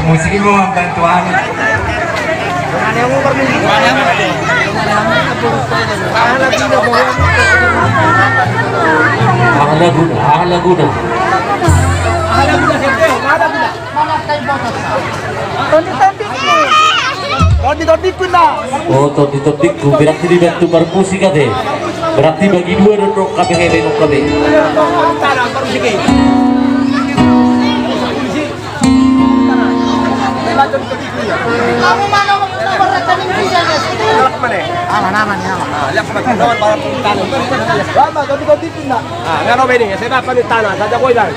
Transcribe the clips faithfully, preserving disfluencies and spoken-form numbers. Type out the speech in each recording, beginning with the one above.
Musik i membantu anu. Aha laguna, aha laguna. Tondi-tondingku. Tondi-tondingku, nah. Oh, tondi-tondingku. Berarti dibantu marmusik ate. Berarti bagi dua dong, dong, K P H B, dong, K P H B. Aman, aman, aman. Ah, nga na bini, saya dapat di tanah, saja kau bilang.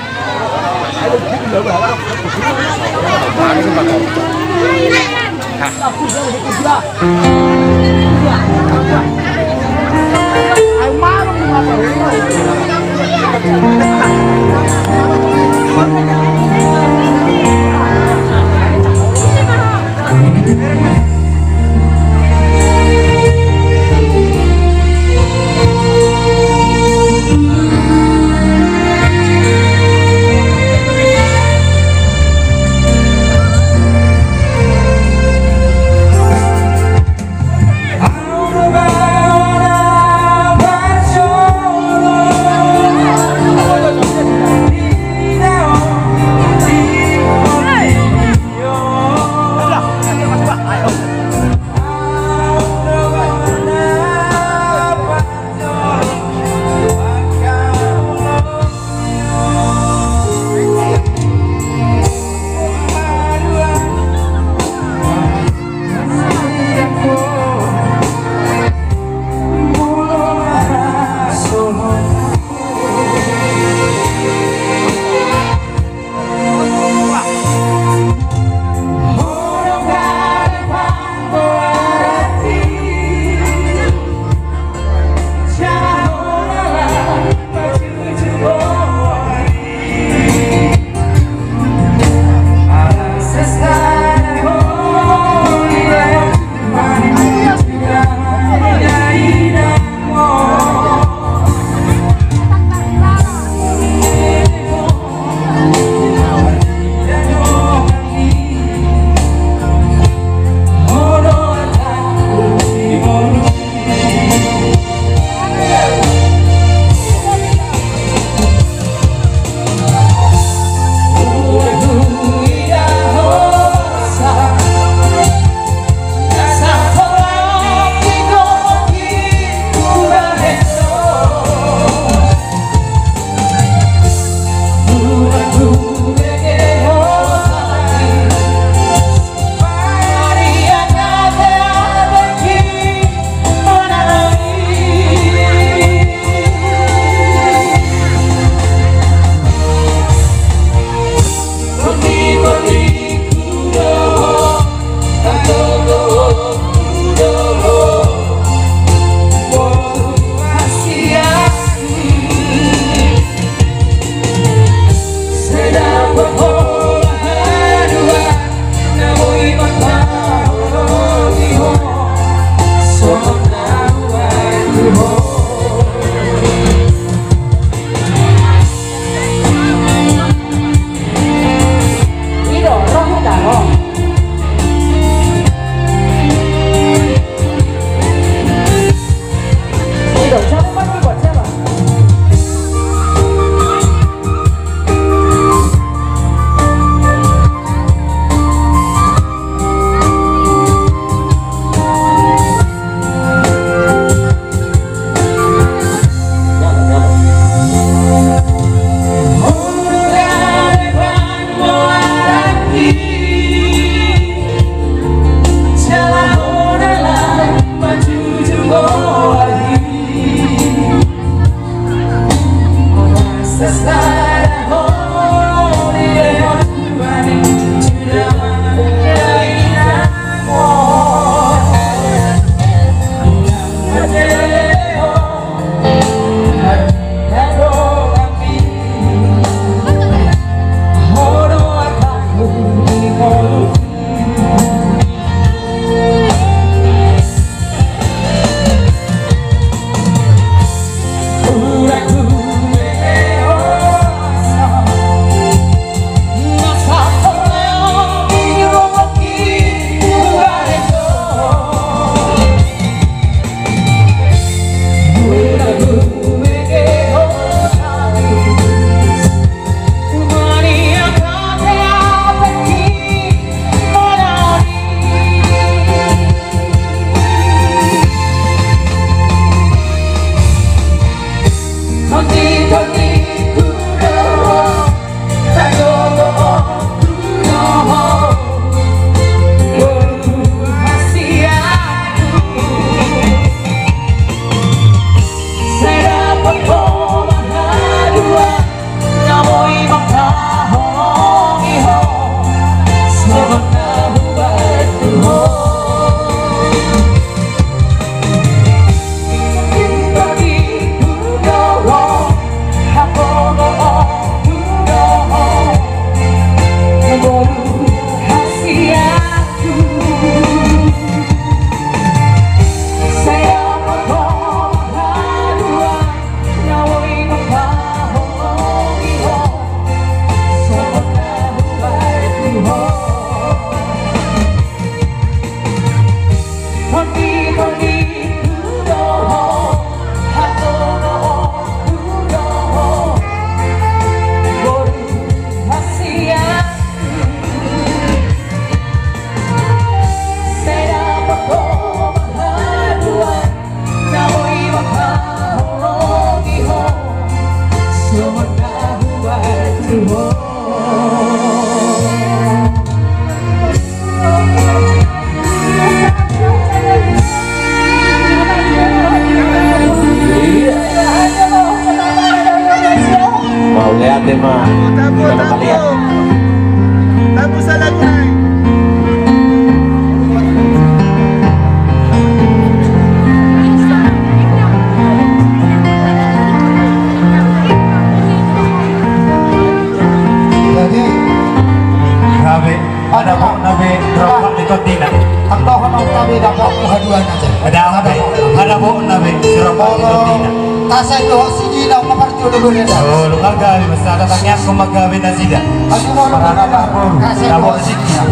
Tondina. Tangkohon on kami dapot haduan aja. Ada apa? Ada bohong nabe. Sirapot tondina. Tasai do sidina ma parjo do boleh dah. Oh, lu kagak bisa tatanya aku magabe nasida. Aduh, mau lu mana dah? Kasih dapot sidina.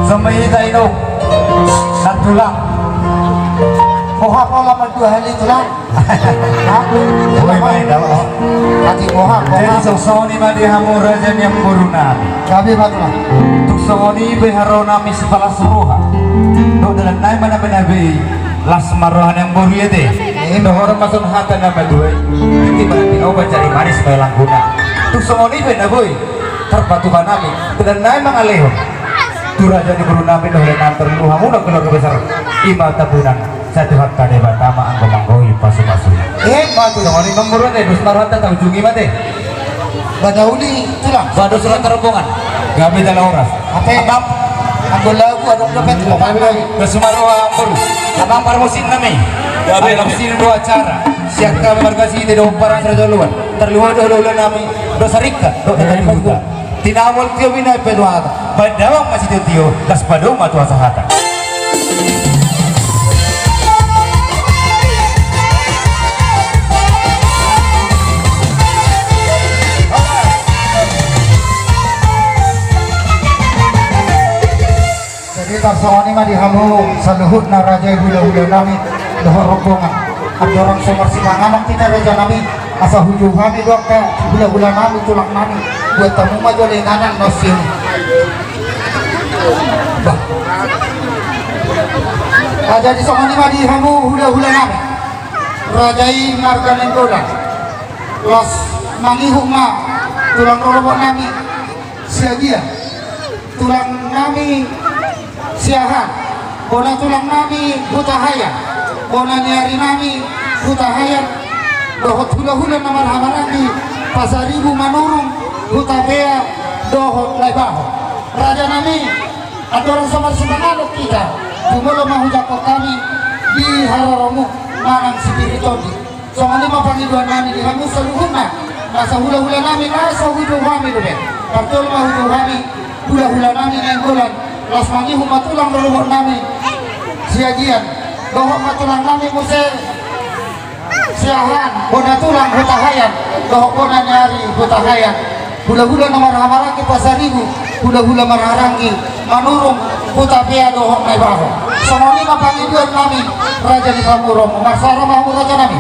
Sama ita ino. Satu lah. Poha pola dua hali tulang. Boi ma i da. Jadi songon i ma di hamu raja ni amboru nami. Gabe ma tulang. Tung songon i pe haro nami sipalas roha. Dohot dalan nai ma na benabe i. Las ma roha ni amboru i ate. Dohonon ma songon hata na matua i. Iti berarti au pancari manis ma i langguna. Tung songon i pe na boi. Tarpatupa nami. Dalan nai mangalehon. Tu raja ni boru nami dohot dalan nami tarlumobi hamu na keluarga besar. I ma Tambunan. Sai Tuhanta Debata ma anggo manggohi pasupasuna. Eh, ma tulang. Songon i ma amboru ate, dos ma rohanta, taujungi ma ate. Bada uli tulang. Bada surat rombongan. Gabe jala horas. Ate. Abang. Anggo lagu adong dope tu abang. Dos ma roha amboru. Abang parmusik nami. Gabe. Parmusik do acara. Sian hami marga Site do parang saraja uluan. Tarlumobi do hulahula nami. Dos saringkat. Dos saringkat. Tinamol tio bina pe tu hata. Baen damang ma sitio-tio, las padomu ma tu hasahatan. Jadi tarsongon i ma di hamu saluhutna raja i hulahula nami dohot rombongan. Andorang so marsipanganon hita raja nami, asa hujou hami do angka hulahula nami tulang nami. Buat hamu ma jolo inganan na sian i. Bah. Ah, jadi songon i ma di hamu hulahula nami. Raja i marga Nainggolan. Las mangihut ma tulang rorobot nami. Siagian. Tulang nami Siahaan, bona tulang nami Hutahaean, bona ni ari nami Hutahaean, dohot hulahula na marhahamaranggi Pasaribu, Manurung, Hutapea, dohot Naibaho. Raja nami, andorang so marsipanganon hita, jumolo ma hujangkon hami di haroromu manang sipir ni tondi. Songon i ma pangidoan nami di hamu saluhutna, na so hulahula nami na so hujou hami dope. Parjolo ma hujou hami, hulahula nami Nainggolan, las mangihut ma tulang rorobot nami Siagian, dohot ma tulang nami muse Siahaan, bona tulang Hutahaean, dohot bona ni ari Hutahaean. Hulahula na marhahamaranggi Pasaribu, hulahula marhahamaranggi Manurung, Hutapea dohot Naibaho. Songon i ma pangidoan nami raja ni pamoruonmu. Marsuara ma hamu raja nami.